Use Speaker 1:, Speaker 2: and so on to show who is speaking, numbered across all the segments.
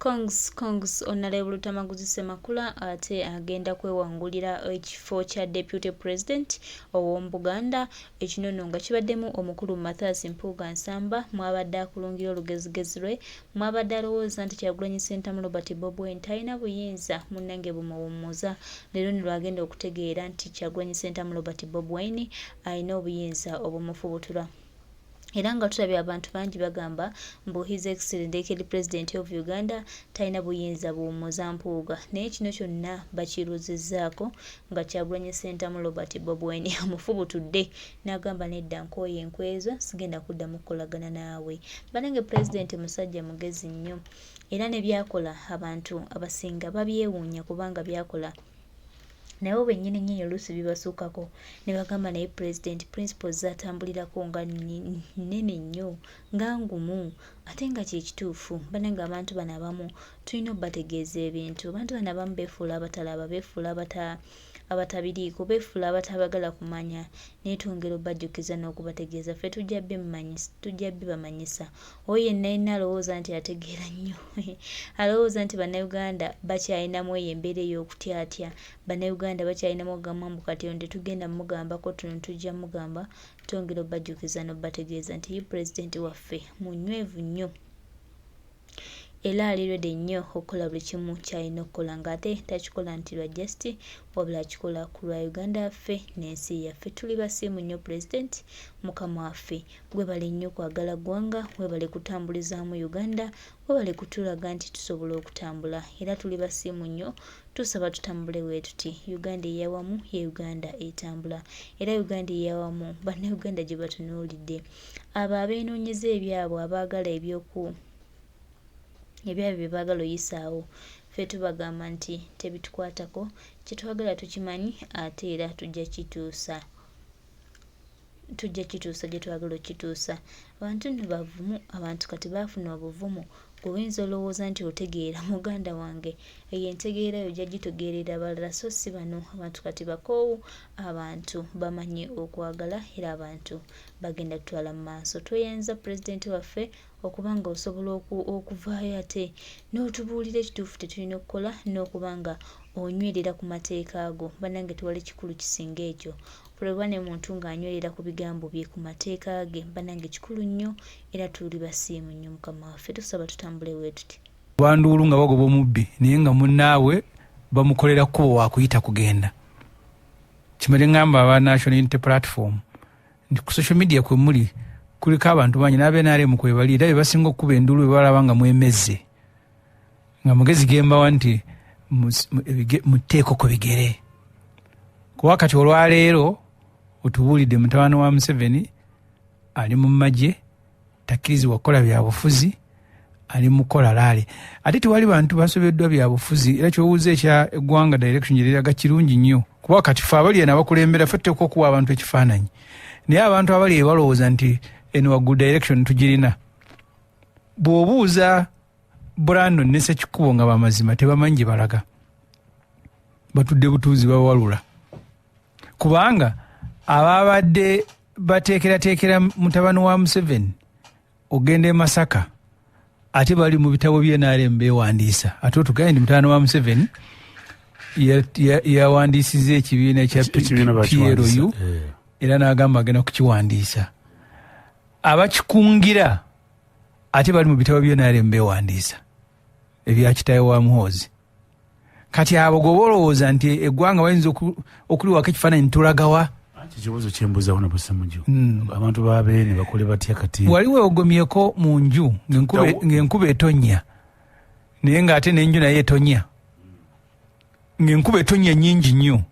Speaker 1: Congs congs Honorable Lutamaguzi Ssemakula ate agenda kwewangulira ekifo kya Deputy President ow'omu Buganda. Ekino nno nga kibaddemu omukulu Mathias Mpuuga Nsamba mw'abadde akulungira olugezigezi lwe mw'abadde alowooza nti Kyagulanyi Ssentamu Robert Bobi Wine talina buyinza munnange bumuwummuza. Leero nno lw'agenda okutegeera nti Kyagulanyi Ssentamu Robert Bobi Wine alina obuyinza obumufubutura. Era nga tulabye abantu bangi bagamba mbu His Excellency aka President of Uganda talina buyinza buwummuza Mpuuga. Naye kino kyonna bakiruzizzaako nga Kyagulanyi Ssentamu Robert Bobi Wine amufubutudde n'agamba nedda nkooye enkwezo sigenda kuddamu kukolagana naawe. Banange Pulezidenti musajja mugezi nnyo era ne by'akola abantu abasinga babyewuunya kubanga by'akola nabo bennyini nnyini oluusi bibasukkako ne bagamba naye Pulezidenti principles z'atambulirako nga nnene nnyo nga ngumu ate nga kye kituufu. Bannange abantu bano abamu tulina obbategeeza ebintu. Abantu bano abamu beefuula abatalaba, beefuula abatabiriiko, beefuula abatabagala kumanya naye twongera obbajjukiza n'okubategeeza ffe tujja bibamanyisa. Oyo yenna yenna alowooza nti ategeera nnyo alowooza nti Bannayuganda bakyalinamu eyo embeera ey'okutyatya, Bannayuganda bakyalinamu okugamba mbu kati ono tetugenda mugambako tuno tujja mugamba, twongera obbajjukiza n'obbategeeza nti ye Pulezidenti waffe munywevu nnyo era ali ready nnyo okukola buli kimu ky'alina okukola ng'ate takikola nti lwa just wabula akikola ku lwa Uganda yaffe n'ensi yaffe. Tuli basiimu nnyo Pulezidenti mukama waffe. Webale nnyo kwagala ggwanga, webale kutambulizaamu Uganda, webale kutulaga nti tusobola okutambula era tuli basiimu nnyo tusaba tutambule bwe tuti. Uganda ey'awamu ye Uganda etambula era Uganda ey'awamu Bannayuganda gye batunuulidde. Abo abeenoonyeza ebyabwe abaagala eby'oku ebyabwe bye baagala oyisaawo ffe tubagamba nti tebitukwatako kye twagala tukimanyi ate era tujja kituusa tujja kituusa gye twagala okituusa. Abantu nno bavumu, abantu kati baafuna obuvumu gwe oyinza olowooza nti otegeera muganda wange eyo entegeera yo ojja gitegeerera balala so si bano. Abantu kati bakoowu, abantu bamanyi okwagala era abantu bagenda tutwala mu maaso. Tweyanza Pulezidenti waffe okuba nga osobola okuvaayo ate n'otubuulira ekituufu kye tulina okukola n'okuba nga onywerera ku mateeka go. Bannange tewali kikulu kisinga ekyo. Kulaba ne muntu ng'anywerera ku bigambo bye ku mateeka ge bannange kikulu nnyo era tuli basiimu nnyo mukama waffe. Tusaba tutambule bwe tuti.
Speaker 2: Banduulu nga bagoba omubbi naye nga munnaabwe bamukolera kkubo wakuyita kugenda. Kimale ngamba aba National Unity Platform nti ku social media kwe muli kuliko abantu bangi n'aba NRM kwebali era be basinga okukuba enduulu bwe balaba nga mwemezze nga mugezi gembawa nti muteeko ku bigere kuba kati olwaleero otubuulidde mutabani wa Museveni ali mu magye takkirizibwa kukola byabufuzi ali mukola laale ate tewali bantu basobeddwa byabufuzi era kyowuuza ekya eggwanga direction gyeriraga kirungi nnyo kuba kati fe abali eno abakulembera ffe tuteekwa okuwa abantu ekifaananyi naye abantu abali eyo balowooza nti eno waggulu direction tugirina bw'obuuza Brandon ne Ssekikubo nga bamazima tebamanyi gye balaga batudde butuuzi bawalula kubanga ababadde bateekerateekera mutabani wa Museveni ogenda e Masaka ate bali mu bitabo bya NRM beewandiisa ate otugaye nti mutabani wa Museveni yawandiisizza ekibiina ekya PLU era n'agamba agenda kukiwandiisa abakikungira ate bali mu bitabo bya NRM beewandiisa ebya kitaawe wa Muhoozi. Kati abo gwe olowooza nti eggwanga bayinza okuliwako ekifaananyi tulagawa?
Speaker 3: Ekibuuzo kyembuuzawo na Busemuju, abantu babeene bakole batya kati?
Speaker 2: Wali weogomyeko mu nju ng'enkuba etonnya naye ng'ate n'enju naye etonya ng'enkuba etonnya nnyingi nnyo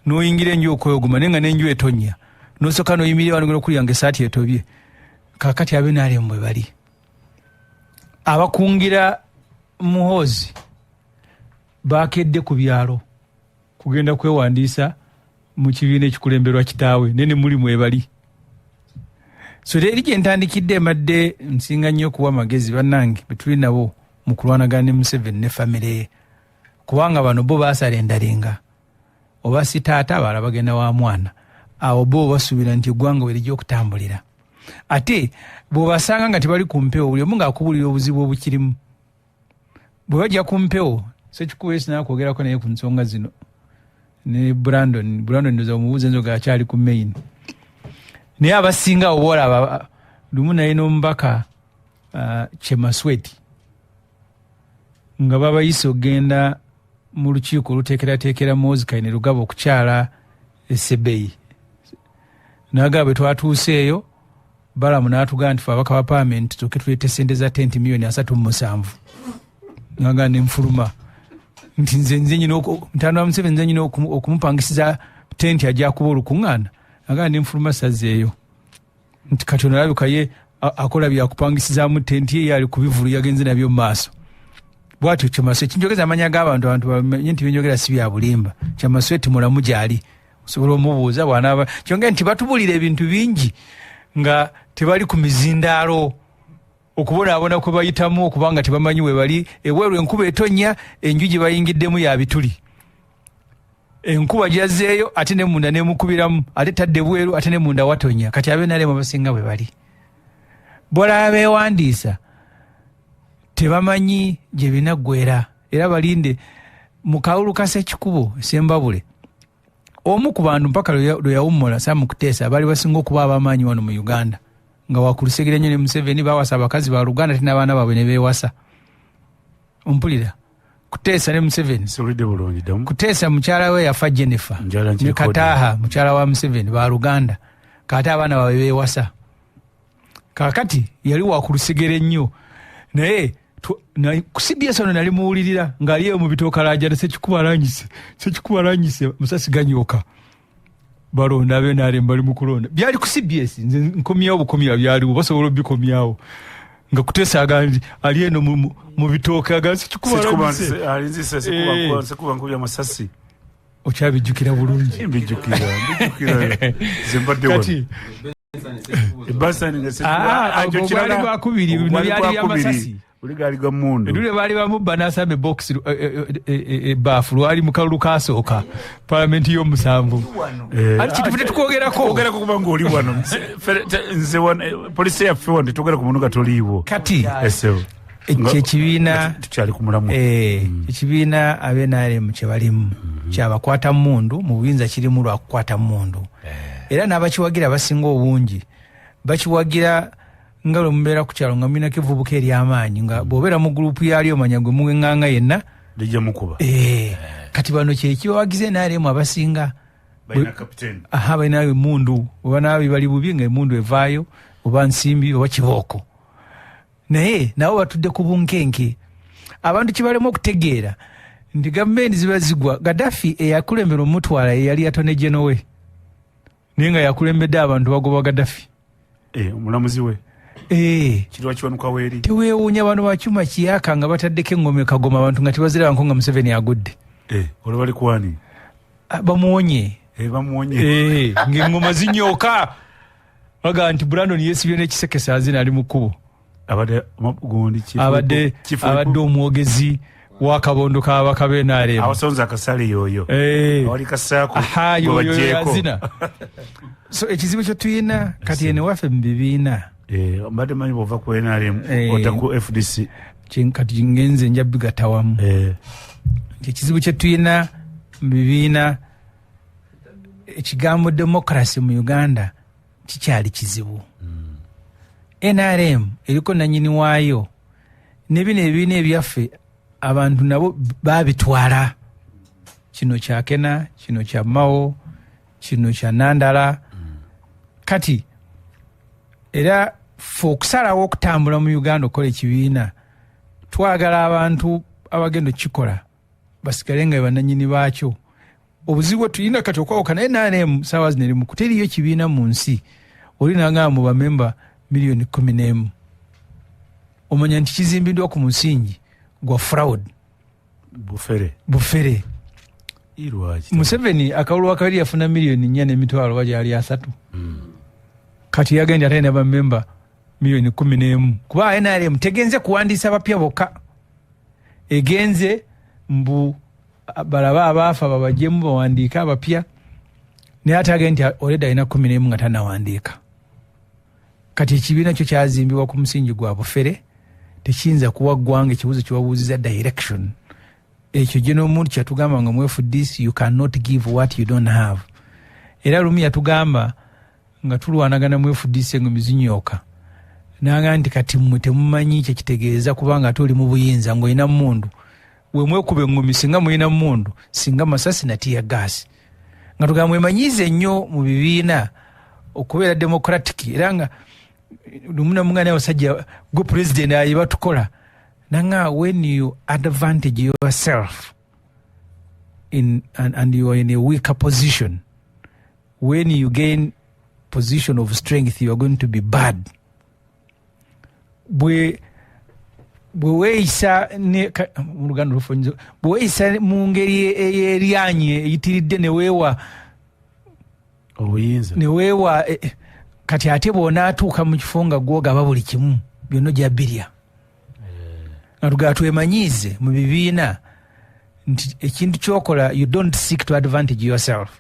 Speaker 2: n'oyingira enju okwewogoma naye nga n'enju etonya n'osooka n'oyimirira wano genda okulya ng'essaati etobye. Kaakati abe NRM bwe bali abakungira Muhoozi bakedde ku byalo kugenda kwewandiisa mu kibiina ekikulemberwa kitaawe naye ne muli mwebali. So eri gye ntandikidde mbadde nsinga nnyo okuwa amagezi bannange be tuli nabo mu kulwanagana ne Museveni ne famire ye kubanga bano bo baasala endalinga oba si taata abalala bagenda wa mwana awo bo basuubira nti eggwanga we lijja okutambulira ate bw'obasanga nga tebali ku mpewo buli omu ng'akubuulira obuzibu obukirimu. Bwe bajja ku mpewo, Sekikubo sinakwogerako naye ku nsonga zino ne Brandon. Brandon ndoza omubuuza enzoga akyali ku main, naye abasinga oba olaba lumu naye n'omubaka Chemasweti nga babayise okugenda mu lukiiko oluteekerateekera Muhoozi Kainerugaba okukyala esebeyi, nagaba bwe twatuuseeyo Balamu n'atugamba nti fe ababaka ba palamenti tuke tuleete sente za tenti miliyoni 37. Naga nenfuluma nti nze nyina ntano wa Museveni, nze nyina okumupangisiza tenti ajja kuba olukuŋŋaana. Naga nenfuluma sazzeeyo nti kati ono alabika ye akola byakupangisizaamu tenti ye, ali ku bivulu yagenze nabyo mu maaso bwatyo. Kyemasweti kinjogeza amanya g'abantu, abantu bamanye nti byenjogera si bya bulimba. Kyemasweti mulamu gyali, osobola omubuuza bwanaaba kyongera nti batubulira ebintu bingi nga tebali ku mizindaalo, okubonaabona kwe bayitamu okubanga tebamanyi we bali ebweru, enkuba etonnya, enju gye bayingiddemu ya bituli, enkuba gyazzeeyo ate ne munda nemukubiramu, ate tadde bweru ate ne munda watonya. Kati abenalemu abasinga bwe bali bolaba beewandiisa tebamanyi gye binaggwera, era balinde mu kalulu ka Sekikubo Sembabule. Omu ku bantu mpaka lwe yawummula, Sam Kuteesa, baali basinga okuba ab'amaanyi wano mu Uganda, nga wakulusegera nnyo ne Museveni, bawasa abakazi ba Luganda ate n'abaana baabwe ne beewasa. Ompulira? Kuteesa ne Museveni.
Speaker 3: Siwulidde bulungi, ddamu.
Speaker 2: Kuteesa mukyala we yafa, Jennifer,
Speaker 3: Njala
Speaker 2: ne
Speaker 3: nkirikodi.
Speaker 2: Kataaha mukyala wa Museveni ba Luganda, kaate abaana baabwe beewasa. Kaakati yali wakulusegere nnyo naye ku CBS ono nali muwulirira ng'ali eyo mu bitooka lajana, Sekikubo alanyise, Sekikubo alanyise, masasi ganyooka, balonda abenarem bali mu kulonda. Byali ku CBS, nze nkomyawo bukomya, byaliwo basobola obikomyawo, nga Kuteesa agamba nti ali eno mu bitooke agamba Sekikubo alanyise.
Speaker 3: Alinzise. Sekuba nkubya amasasi.
Speaker 2: Okyabijjukira bulungi?
Speaker 3: Mbijjukira, mbijjukira, nze mbadde wano.
Speaker 2: Kati
Speaker 3: Ebasani nga
Speaker 2: Ah, ogwo gwali gwakubiri, bino byali byamasasi.
Speaker 3: Oli gaali ga mundu.
Speaker 2: Edule baali bamubba n'asamba ebokisi ebaafu, lwali mu kalulu kasooka palamenti y'omusanvu. Ati kitufu tetukwogerako.
Speaker 3: Ogerako kuba ngaoli wano. Nze wano, polisi yaffe wano tetwogera ku muntu nga toliiwo.
Speaker 2: Kati
Speaker 3: esebo
Speaker 2: ekyo ekibiina
Speaker 3: tukyali ku mulamwa.
Speaker 2: Ekibiina abenarem kye balimu kyabakwata mundu mu buyinza, kirimu lwakukwata mundu, era n'abakiwagira abasinga obungi bakiwagira nga lwe mubeera ku kyalo nga mulinako evvubuka ery'amaanyi, nga bw'obeera mu gurupu yali omanya gwe muweŋŋanga yenna
Speaker 3: lijja mukuba.
Speaker 2: Kati bano kyekibawagiza NRM abasinga.
Speaker 3: Balina kapiteeni.
Speaker 2: Aha, balina emundu, oba naabi bali bubi nga emundu evaayo, oba nsimbi oba kibooko, naye nabo batudde ku bunkenke. Abantu kibalemu okutegeera nti gavumenti ziba zigwa. Gaddafi eyakulembera omutwala eyali attorney general we, naye nga yakulembedde abantu bagoba Gaddafi.
Speaker 3: Omulamuzi we Kirwa Kiwanuka weeri.
Speaker 2: Teweewuunya bano bakyuma kiyaka nga bataddeko eŋŋoma ekagoma abantu nga tebazirabanko nga Museveni agudde.
Speaker 3: Olwo bali kwani?
Speaker 2: Ah, bamuwonye.
Speaker 3: Bamuwonye.
Speaker 2: Ng'eŋŋoma zinyooka bagaa nti Brandon yeesibye n'ekisekesa azina ali mu kkubo.
Speaker 3: Abadde gundi
Speaker 2: abadde omwogezi w'akabondo k'ababaka b'NRM.
Speaker 3: Awasonze akasale yoyo. Awali kasaako.
Speaker 2: Aha,
Speaker 3: gwe
Speaker 2: yoyo
Speaker 3: baggyeeko.
Speaker 2: Yazina. So ekizibu kye tulina kati eno waffe mu bibiina
Speaker 3: Mbadde manyi bwova ku NRM odda ku FDC.
Speaker 2: Kati ngenze nja bigatta wamu. Nti ekizibu kye tulina mu bibiina, ekigambo democracy mu Uganda kikyali kizibu. NRM eriko nanyini waayo, ne bino ebibiina ebyaffe abantu nabo babitwala, kino kya Kena, kino kya Mao, kino kya Nandala. Kati era fe okusalawo okutambula mu Uganda okukola ekibiina, twagala abantu abagenda okukikola basigale nga bananyini baakyo. Obuzibu bwe tulina kati okwawukana NRM saawa zino erimu kuteriyo kibiina mu nsi oli nagamba mu bamemba miliyoni 11, omanya nti kizimbiddwa ku musingi gwa fraud.
Speaker 3: Bufere.
Speaker 2: Bufere.
Speaker 3: Lwaki?
Speaker 2: Museveni akalulu akabiri yafuna miliyoni 4 n'emitwalo oba gyali 30. Kati yagenda ate ne bamemba miliyoni 11, kuba NRM tegenze kuwandiisa bapya bokka, egenze mbu balabe abaafa babajjemu bawandiike abapya, naye ate agende nti already alina 11 nga tanawandiika. Kati ekibiina kyo kyazimbibwa ku musingi gwa bufere. Tekiyinza kuwa ggwanga ekibuuzo kyewabuuziza direction. Ekyo gye n'omuntu kyatugamba nga mu FDC, you cannot give what you don't have. Era lumu yatugamba nga tulwanagana mu FDC nga mizinyooka, nanga nti kati mmwe temumanyi kyekitegeeza kubanga ate oli mu buyinza ng'olina mmundu, wemwekuba eŋŋumi singa mulina mmundu, singa masasi na tear gas. Nga tugamba mwemanyiize nnyo mu bibiina okubeera democratic. Era nga lumu namuganda, abasajja gwe president aye batukola nanga, when you advantage yourself in, and you are in a weaker position, when you gain position of strength, you are going to be bad. Bwe weeyisa mu Luganda olufunyizo, bwe weeyisa mu ngeri ey'eryanyi eyitiridde neweewa
Speaker 3: obuyinza,
Speaker 2: neweewa kati ate bw'onaatuuka mu kifo nga gwogaba buli kimu byonna ojja birya. Nga tugaba twemanyiize mu bibiina nti ekintu kyokola, you don't seek to advantage yourself.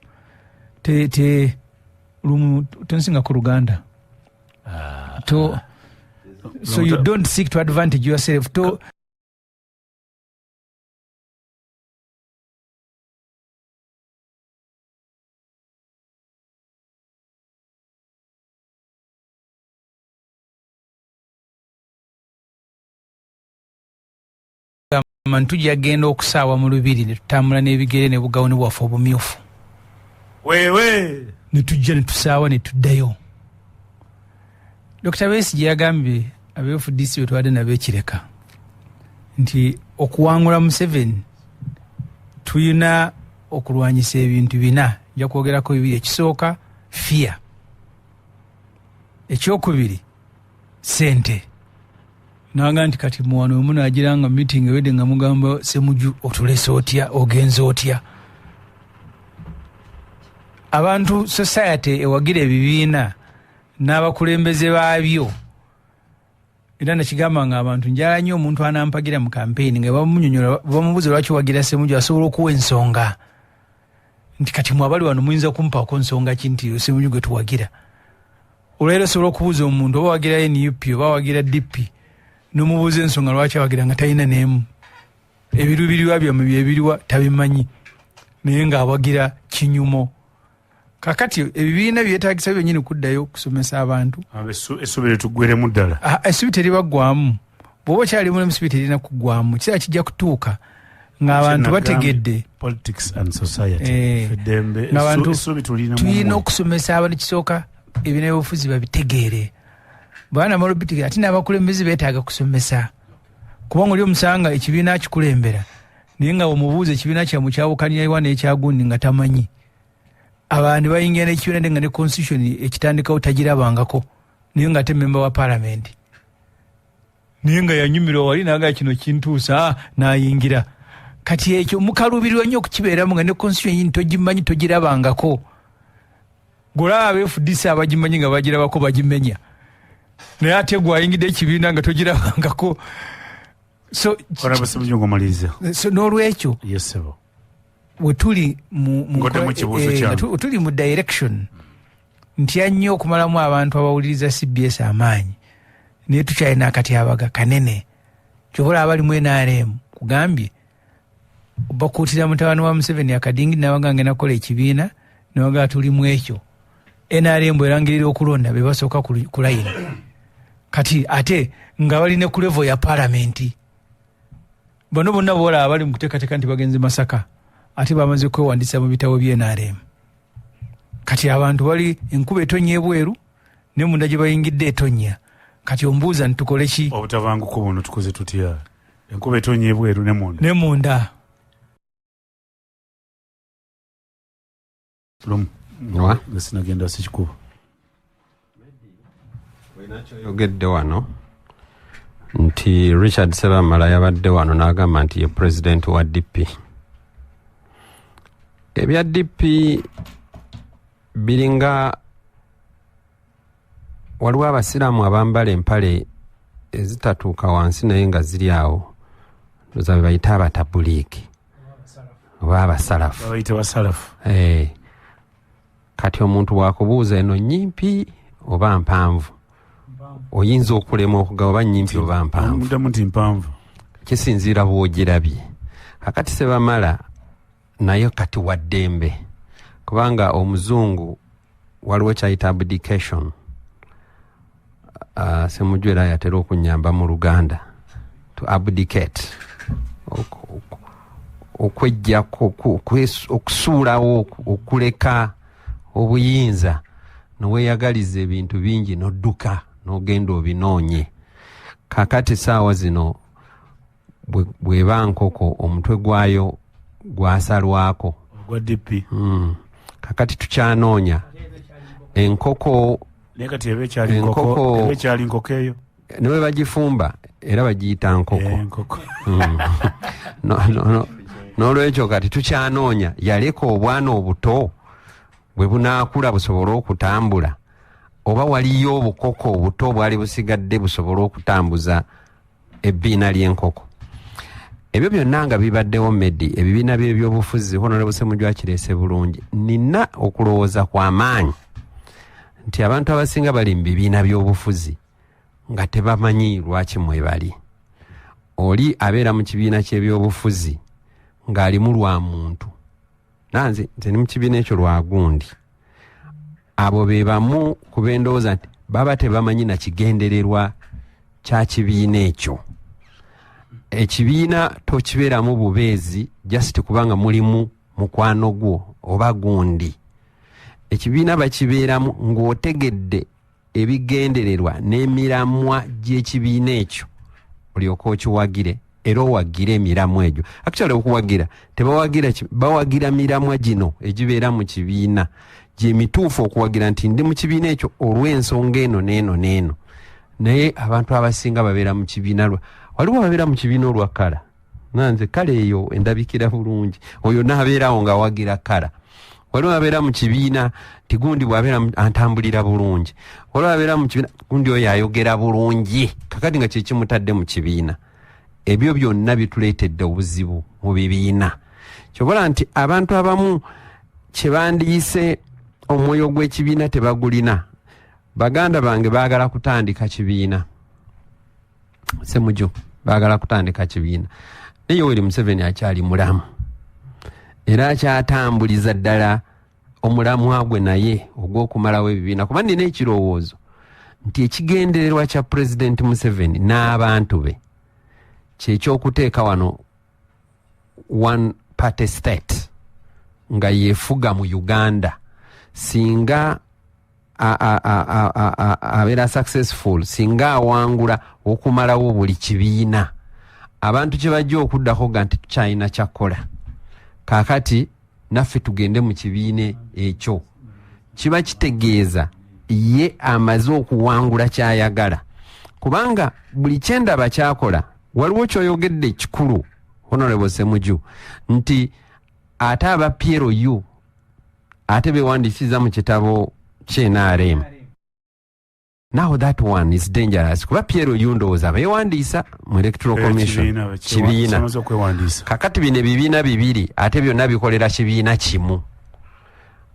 Speaker 2: Te lumu tonsinga ku Luganda to, so you don't seek to advantage yourself to. Tujja genda okusaawa mu lubiri ne tutambula n'ebigere ne bugawuni bwaffe obumyufu.
Speaker 3: Wewe.
Speaker 2: Ne tujja ne tusaawa ne tuddayo. Dr Besigye yagambye abe FDC betwadde nabo ekireka nti okuwangula Museveni tulina okulwanyisa ebintu bina. Nja kwogerako bibiri. Ekisooka fear, ekyokubiri sente. Naga nti kati muwano wemunagira nga meeting ewedde nga mugamba Semuju otulese otya, ogenze otya. Abantu, society ewagira ebibiina n'abakulembeze baabyo. Era nakigamba nga abantu njala nnyo omuntu anampagira mu kampeyini nga bamunyonyola, bamubuuza lwaki wagira Semuju, asobola okuwa ensonga nti kati mwe abali wano muyinza kumpaako nsonga ki nti Semuju gwe tuwagira. Olwaleero osobola okubuuza omuntu oba wagira NUP oba wagira DP, n'omubuuza ensonga lwaki awagira nga talina n'emu. Ebiruubirirwa byammwe byebiriwa tabimanyi, naye ng'awagira kinyumo. Kakati ebibiina byetagisa byennyini kuddayo okusomesa abantu.
Speaker 3: Essuubi lituggweremu ddala.
Speaker 2: Essuubi teribaggwamu. Bw'oba okyali mulamu essuubi terina kuggwamu. Kiseera kijja kutuuka ng'abantu bategedde.
Speaker 3: Politics and society. Eddembe,
Speaker 2: ng'abantu
Speaker 3: essuubi tulina mu
Speaker 2: tulina
Speaker 3: mmwe.
Speaker 2: okusomesa abantu. Kisooka ebinabyobufuzi babitegeere. Bwana mala obitegeera, ate n'abakulembeze beetaaga kusomesa, kubanga oli omusanga ekibiina akikulembera naye nga omubuuza ekibiina kyammwe kyawukanirawa n'ekyagundi nga tamanyi. Abantu bayingira n'ekibiina naye nga ne constitution ekitandikawo tagirabangako, naye nga ate memba wa parliament, naye nga yanyumirwa wali naga kino kintuusa n'ayingira. Kati ekyo mukaluubirirwa nnyo okukibeeramu nga ne constitution yini togimanyi, togirabangako. Golaba aba FDC abagimanyi nga bagirabako bagimenya, naye ate gwayingidde ekibiina nga togirabangako. So,
Speaker 3: Honorable Ssemuju ng'omaliriza.
Speaker 2: So n'olwekyo
Speaker 3: Yes, sir.
Speaker 2: wetuli mu
Speaker 3: Ngoddemu ekibuuzo kyange.
Speaker 2: Tuli mu direction ntya nnyo okumalamu abantu abawuliriza CBS amaanyi, naye tukyalina akatyabaga kanene. Kyobola abali mu NRM kugambye bakuutira mutabani wa Museveni akadingi nabaga ngenda kukola ekibiina, nabaga tuli mu ekyo. NRM bwerangirira okulonda be basooka ku layini, kati ate nga bali ne ku level ya palamenti. Bano bonna boolaba bali mu kuteekateeka nti bagenze Masaka, ate bamaze kwewandiisa mu bitabo bya NRM. Kati abantu bali enkuba etonnya ebweru ne munda gye bayingidde etonnya. Kati ombuuza nti tukole ki?
Speaker 3: Obutabanguko buno tukoze tutya? Enkuba etonnya ebweru ne munda.
Speaker 2: Ne munda.
Speaker 3: Lumu.
Speaker 4: Wa?
Speaker 3: Nga sinagenda sikikuba.
Speaker 4: Olina kyoyogedde wano nti Richard Sebamala yabadde wano n'agamba nti ye pulezidenti wa DP. Ebya DP biringa waliwo abasiraamu abambala empale ezitatuuka wansi naye nga ziri awo, ndowooza be bayita abatabuliiki oba abasalafu.
Speaker 3: Babayita basalafu.
Speaker 4: Kati omuntu bw'akubuuza eno nyimpi oba mpanvu, Oyinza okulemwa okugaba oba nnyimpi oba mpanvu.
Speaker 3: Muddamu nti mpanvu.
Speaker 4: Kisinziira bw'ogirabye. Kakati Sebamala naye kati wa ddembe, kubanga omuzungu waliwo kyayita abdication. Semujju era yatera okunyamba mu Luganda, to abdicate, okwejjako, okusuulawo, okuleka obuyinza noweeyagaliza ebintu bingi n'odduka n'ogenda obinoonye. Kakati saawa zino bw'eba nkoko, omutwe gwayo gwasalwako.
Speaker 3: Ogwa DP.
Speaker 4: Kakati tukyanoonya enkoko.
Speaker 3: Naye kati eba ekyali nkoko, eba ekyali nkoko eyo.
Speaker 4: Ne bwe bagifumba era bagiyita nkoko.
Speaker 3: Nkoko.
Speaker 4: No. N'olwekyo kati tukyanoonya yaleka obwana obuto bwe bunaakula busobole okutambula, oba waliyo obukoko obuto obwali busigadde busobole okutambuza ebbiina ly'enkoko. Ebyo byonna nga bibaddewo, Medi, ebibiina by'ebyobufuzi, Honorable Semujju akireese bulungi. Nina okulowooza kw'amaanyi nti abantu abasinga bali mu bibiina by'obufuzi nga tebamanyi lwaki mwebali. Oli abeera mu kibiina ky'ebyobufuzi ng'alimu lwa muntu, nanze nze ndi mu kibiina ekyo lwa gundi. Abo be bamu ku bendowooza nti baba tebamanyi na kigendererwa kya kibiina ekyo. Ekibiina tokibeeramu bubeezi just kubanga mulimu mukwano gwo oba gundi. Ekibiina bakibeeramu ng'otegedde ebigendererwa n'emiramwa gy'ekibiina ekyo, olyoke okiwagire era owagire emiramwa egyo. Actually okuwagira tebawagira, bawagira miramwa gino egibeera mu kibiina gyemituufu okuwagira nti ndi mu kibiina ekyo olw'ensonga eno n'eno n'eno. Naye abantu abasinga babeera mu kibiina lwa, waliwo ababeera mu kibiina olwa colour. Nanze colour eyo endabikira bulungi, oyo naabeerawo ng'awagira colour. Waliwo abeera mu kibiina nti gundi bw'abeera antambulira bulungi. Waliwo abeera mu kibiina gundi oyo ayogera bulungi, kakati nga kyekimutadde mu kibiina. Ebyo byonna bituleetedde obuzibu mu bibiina. Kyobola nti abantu abamu kyebandiyise omwoyo gw'ekibiina tebagulina. Baganda bange baagala kutandika kibiina, Semuju, baagala kutandika kibiina, naye Yoweri Museveni akyali mulamu era akyatambuliza ddala omulamwa gwe naye ogw'okumalawo ebibiina. Kuba nina ekirowoozo nti ekigendererwa kya Pulezidenti Museveni n'abantu be kyekyokuteeka wano one party state nga yefuga mu Uganda. Singa abeera successful, singa awangula okumalawo buli kibiina, abantu kye bajja okuddako ga nti tukyalina kyakkola, kaakati naffe tugende mu kibiina ekyo, kiba kitegeeza ye amaze okuwangula kyayagala. Kubanga buli kyendaba kyakola, waliwo kyoyogedde ekikulu, Honorable Semuju, nti ate aba PLU ate bewandiisiza mu kitabo ky'NRM. Now that one is dangerous, kuba PLU ndowooza bewandiisa mu Electoral Commission kibiina.
Speaker 3: Kimaze okwewandiisa.
Speaker 4: Kakati bino ebibiina bibiri ate byonna bikolera kibiina kimu.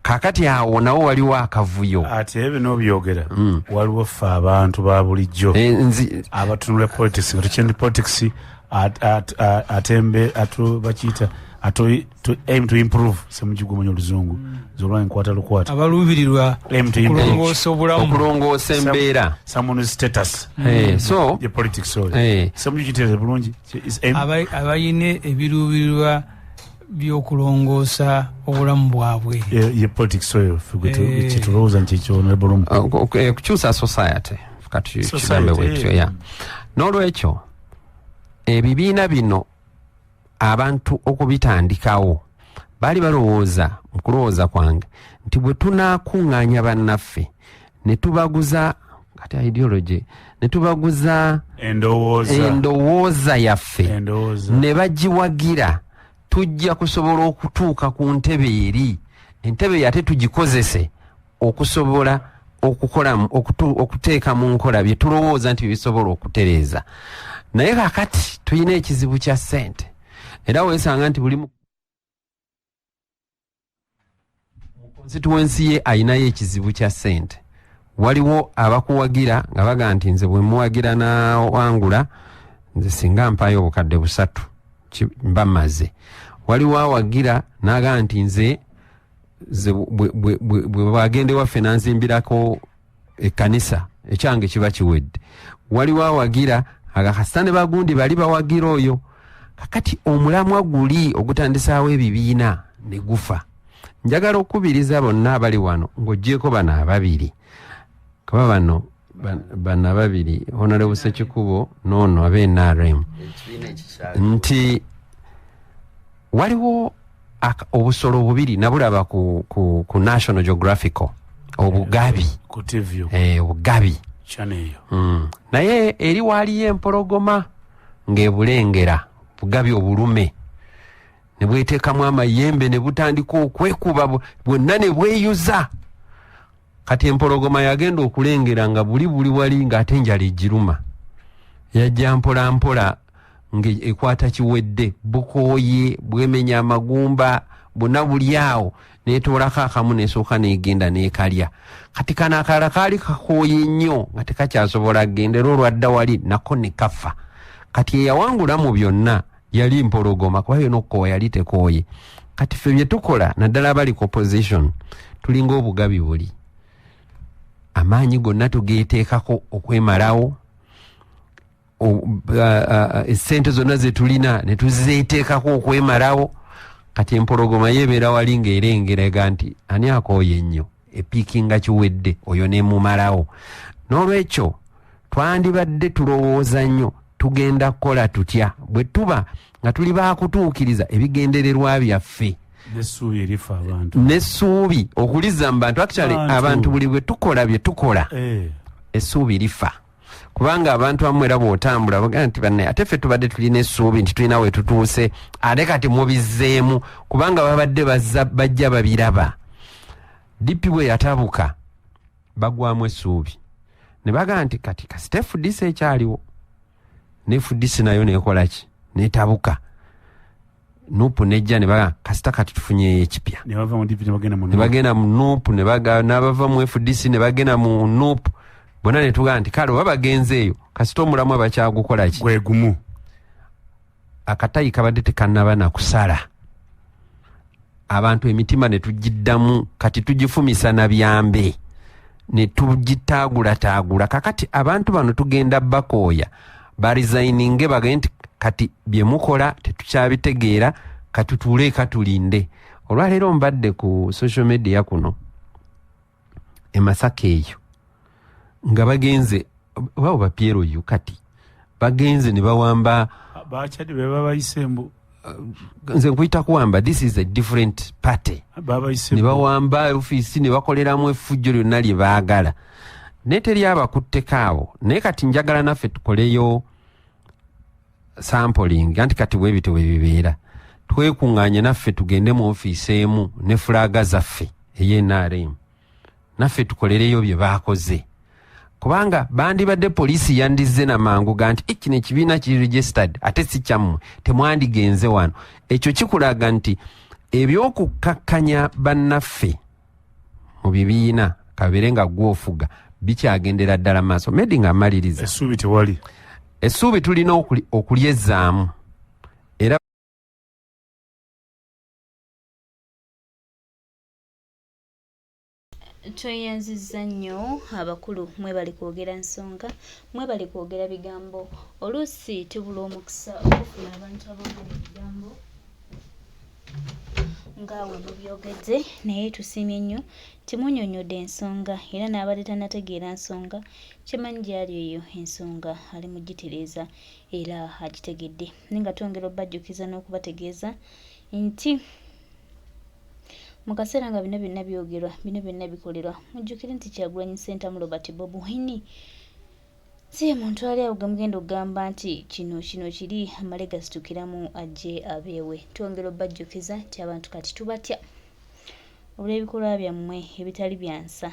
Speaker 4: Kakati awo nawo waliwo akavuyo.
Speaker 3: Ate ebyo n'obyogera, waliwo ffe abantu ba bulijjo abatunula politics nga tukyendi politics atembe atu bakiyita atu to aim to improve. Semuju gumanya oluzungu, zolwa nkwata lukwata.
Speaker 2: Abaluubirirwa
Speaker 3: Aim to improve.
Speaker 2: okulongoosa obulamu.
Speaker 4: Okulongoosa embeera.
Speaker 3: Someone's status.
Speaker 4: So
Speaker 3: ye politics oyo. Semuju kitegeeza bulungi is aim.
Speaker 2: Abalina ebiruubirirwa by'okulongoosa obulamu bwabwe.
Speaker 3: Ye politics oyo ffe gwe kyetulowooza nti ekyo honorable Lumu.
Speaker 4: Okukyusa society kati
Speaker 3: Society,
Speaker 4: kigambe bwetyo. Yeah. N'olwekyo ebibiina bino abantu okubitandikawo baali balowooza, mu kulowooza kwange, nti bwe tunaakuŋŋaanya bannaffe ne tubaguza kati ideology, ne tubaguza
Speaker 3: endowooza,
Speaker 4: endowooza yaffe,
Speaker 3: endowooza,
Speaker 4: ne bagiwagira, tujja kusobola okutuuka ku ntebe eri. Entebe eyo ate tugikozese okusobola okukola okuteeka mu nkola bye tulowooza nti bisobola okutereeza. Naye kakati tulina ekizibu kya ssente, era weesanga nti buli mu constituency ye ayinayo ekizibu kya ssente. Waliwo abakuwagira nga bagamba nti nze bwe muwagira nawangula, nze singa mpaayo 3000 mba mmaze. Waliwo awagira n'agamba nti nze bwe bagenda ewaffe nanzimbirako ekkanisa, ekyange kiba kiwedde. Waliwo awagira agakasita ne bagundi bali bawagira oyo. Kakati omulamwa guli ogutandisaawo ebibiina ne gufa. Njagala okukubiriza bonna abali wano ng'oggyeko bano ababiri, kuba bano bano ababiri, Honorable Ssekikubo n'ono abe NRM, nti waliwo obusolo bubiri nabulaba ku National Geographical, obugabi.
Speaker 3: Ku TV.
Speaker 4: Obugabi.
Speaker 3: Channel eyo.
Speaker 4: Naye eri waaliyo empologoma ng'ebulengera bugabi obulume, ne bweteekamu amayembe ne butandika okwekuba bwonna ne bweyuza. Kati empologoma yagenda okulengera nga buli buli wali ng'ate enjala egiruma, yajja mpola mpola ng'ekwata kiwedde, bukooye, bwemenya amagumba, bwonna buli awo, n'etoolako akamu n'esooka n'egenda n'ekalya. Kati kano akalala kaali kakooye nnyo nga tekakyasobola kugenda, era olwadda wali nako ne kafa. Kati eyawangula mu byonna yali mpologoma, kuba yona okukoowa yali tekooye. Kati ffe bye tukola, naddala abali ku opposition, tulinga obugabi buli, amaanyi gonna tugeeteekako okwemalawo, essente zonna zetulina ne tuzeeteekako okwemalawo. Kati empologoma yeebeera wali ng'erengera ega nti ani akooye ennyo, epiikinga kiwedde, oyo nemumalawo. N'olwekyo twandibadde tulowooza nnyo tugenda kukola tutya bwe tuba nga tuli baakutuukiriza ebigendererwa byaffe.
Speaker 3: N'essuubi erifa abantu.
Speaker 4: N'essuubi okuliza mu bantu. Actually,
Speaker 3: Bantu.
Speaker 4: abantu buli bwe tukola bye tukola, essuubi lifa, kubanga abantu abamu era bw'otambula bagamba nti banne, ate ffe tubadde tulina essuubi nti tulina we tutuuse, ate kati mubizzeemu, kubanga babadde bazza bajja babiraba. DP bwe yatabuka bagwamu essuubi ne bagamba nti kati kasita FDC ekyaliwo, ne FDC nayo nekola ki, netabuka. NUP nejja ne bagamba kasita kati tufunyeyo ekipya.
Speaker 3: Ne bava mu DP ne bagenda mu
Speaker 4: Ne bagenda mu NUP, ne n'abava mu FDC ne bagenda mu NUP, bonna ne tugamba nti kale oba bagenze eyo, kasita omulamwa bakyagukola ki,
Speaker 3: gwe gumu.
Speaker 4: Akatayi kabadde tekannaba na kusala, abantu emitima ne tugiddamu, kati tugifumisa na byambe ne tugitaagulataagula. Kakati abantu bano tugenda bakooya baresigninge, bagende nti kati bye mukola tetukyabitegeera, katutuule katulinde. Olwaleero mbadde ku social media kuno e Masaka eyo nga bagenze oba oba PLU, kati bagenze ne bawamba.
Speaker 3: Bakyadi be babayise mbu
Speaker 4: Nze nkuyita kuwamba, this is a different party.
Speaker 3: Babayise
Speaker 4: Ne bawamba ofiisi ne bakoleramu effujjo lyonna lye baagala, naye teri abakutteko abo. Naye kati njagala naffe tukoleyo sampling, anti kati bwe bityo bwe bibeera, twekuŋŋaanye naffe tugende mu ofiisi emu ne flag zaffe ey'NRM, naffe tukolereyo bye baakoze, kubanga bandibadde poliisi yandizze na mangu ga nti kino ekibiina kiri registered ate si kyammwe, temwandigenze wano. Ekyo kikulaga nti ebyokukkakkanya bannaffe mu bibiina kabeere nga gwofuga bikyagendera ddala maaso. Medi nga amaliriza,
Speaker 3: essuubi tewali.
Speaker 4: Essuubi tulina okulyezzaamu era
Speaker 1: Tweyanzizza nnyo abakulu, mwebale kwogera nsonga, mwebale kwogera bigambo. Oluusi tubula omukisa okufuna abantu aboogera ebigambo nga we mubyogedde, naye tusiimye nnyo timunnyonnyodde ensonga, era n'abadde tannategeera nsonga kyemanyi gy'ali eyo ensonga ali mu gitereeza era agitegedde. Naye nga twongera obbajjukiza n'okubategeeza nti mu kaseera nga bino byonna byogerwa, bino byonna bikolerwa, mujjukire nti Kyagulanyi Ssentamu Robert Bobi Wine si ye muntu ali awo gwe mugenda okugamba nti kino kino kiri amale gasitukiramu ajje abeewe. Twongera obbajjukiza nti abantu kati tubatya olw'ebikolwa byammwe ebitali bya nsa,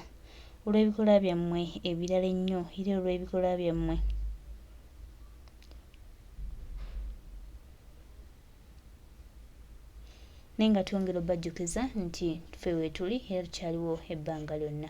Speaker 1: olw'ebikolwa byammwe ebirala ennyo, era olw'ebikolwa byammwe naye nga twongera obbajjukiza nti ffe weetuli era tukyaliwo ebbanga lyonna.